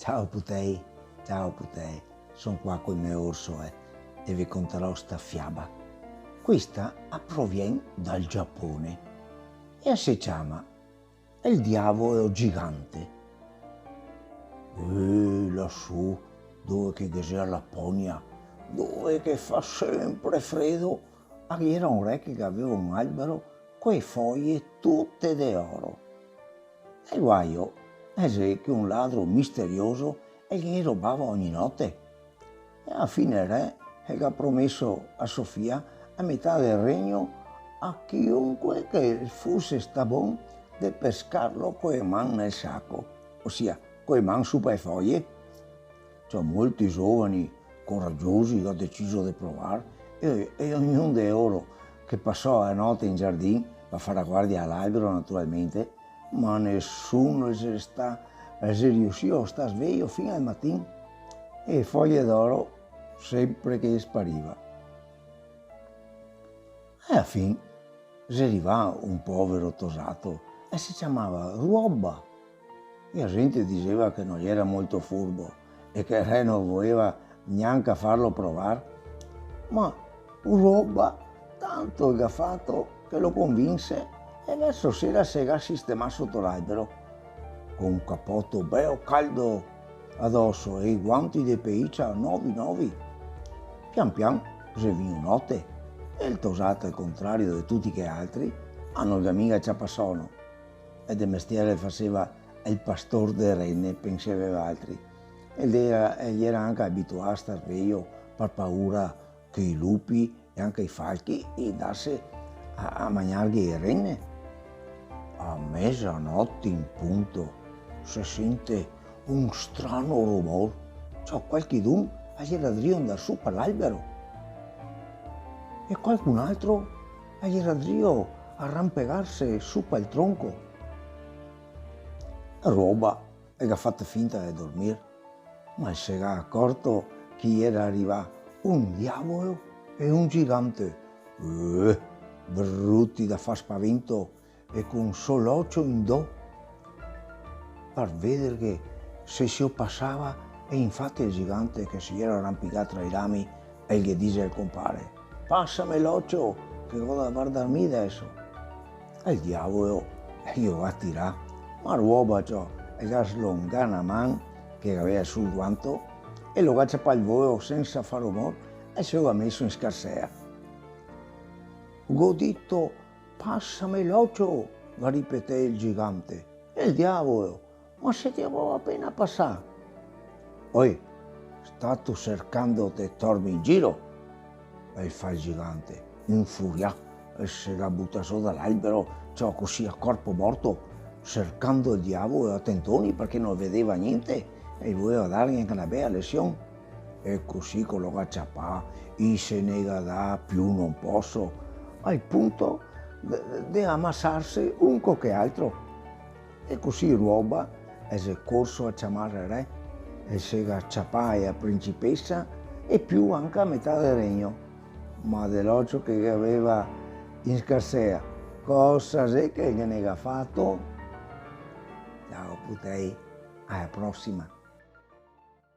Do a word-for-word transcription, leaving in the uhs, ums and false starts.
Ciao putei, ciao putei, son qua col me orso, eh, e ve contarò sta fiaba. Questa a provien dal Giapone e a se ciama El diavolo gigante. Eh, lasù, dove che ghe xe a Laponia, dove che fa sempre fredo, a ghe gera un re che gaveva un albero co e foie tute de oro. E el guaio xe che un ladro misterioso el ghe robava ogni note. E a la fine el re el ga promeso a so fia a metà del regno a chiunque che fuse stà bon de pescarlo co e man nel saco, osia co e man su pa e foie. Ciò, molti giovani coragiosi ga deciso de provar, e, e ognun de loro che pasò la note in giardin, par far la guardia a l'albero, naturalmente, ma nesuno xe stà, xe riusìo a star sveio fin al matin, e foie d'oro sempre che spariva. E a la fin xe rivà un povero tosato, e se ciamava Ruoba. E la gente dixeva che no gera molto furbo e che el re no voleva gnanca farlo provar. Ma Ruoba tanto el ga fato che lo convinse, e verso sera se ga sistemà soto l'albero, co un capoto beo caldo adoso e i guanti de pelicia novi novi. Pian pian xe vegnù note, e el tosato, al contrario de tuti che altri, a no ga miga ciapà sono. E de mestiere el faseva el pastor de rene, penseve valtri. E el gera, el gera anca abituà a star sveio par paura che i lupi e anca i falchi i ndase a, a magnarghe e rene. A mesanote in punto se sente un strano rumor, ciò, qualchidun el gera drio ndar su pa l'albero. E qualcun altro el gera drio arrampegarse su pal tronco. Ruoba el ga fato finta de dormir, ma el se ga acorto che i gera rivà un diavolo e un gigante, eh, bruti da far spavento, e co un sol ocio in do, par veder che se se lo pasava, e infati el gigante che se gera arrampicà tra i rami, el ghe dixe al compare: "Pasame l'ocio, che go da vardar mi deso." E el diavolo el ghe lo ga tirà, ma Ruoba, ciò, el ga slongà na man che gaveva sul guanto, e lo ga ciapà al volo sensa far rumor, e se lo ga meso in scarsea. "Go dito, pasame l'ocio!" ga ripetè el gigante. E el diavolo: "Ma se te lo go apena pasà!" "Oi, stato sercando de torme in giro?" el fa el gigante, infurià, e se ga butà zo da l'albero, ciò, cusì a corpo morto, sercando el diavolo a tentoni, parché no vedeva gnente, e el voleva darghe anca na bela lesion. E cusì co lo ga ciapà, i se ne ga dà più no poso, al punto de, de amasarse un co che altro. E cusì Ruoba el xe corso a ciamar el re, e el se ga ciapà la principesa e più anca a metà del regno. Ma de l'ocio che gaveva in scarsea, cosa xe che ghe ne ga fato? Ciao putei, a la prosima.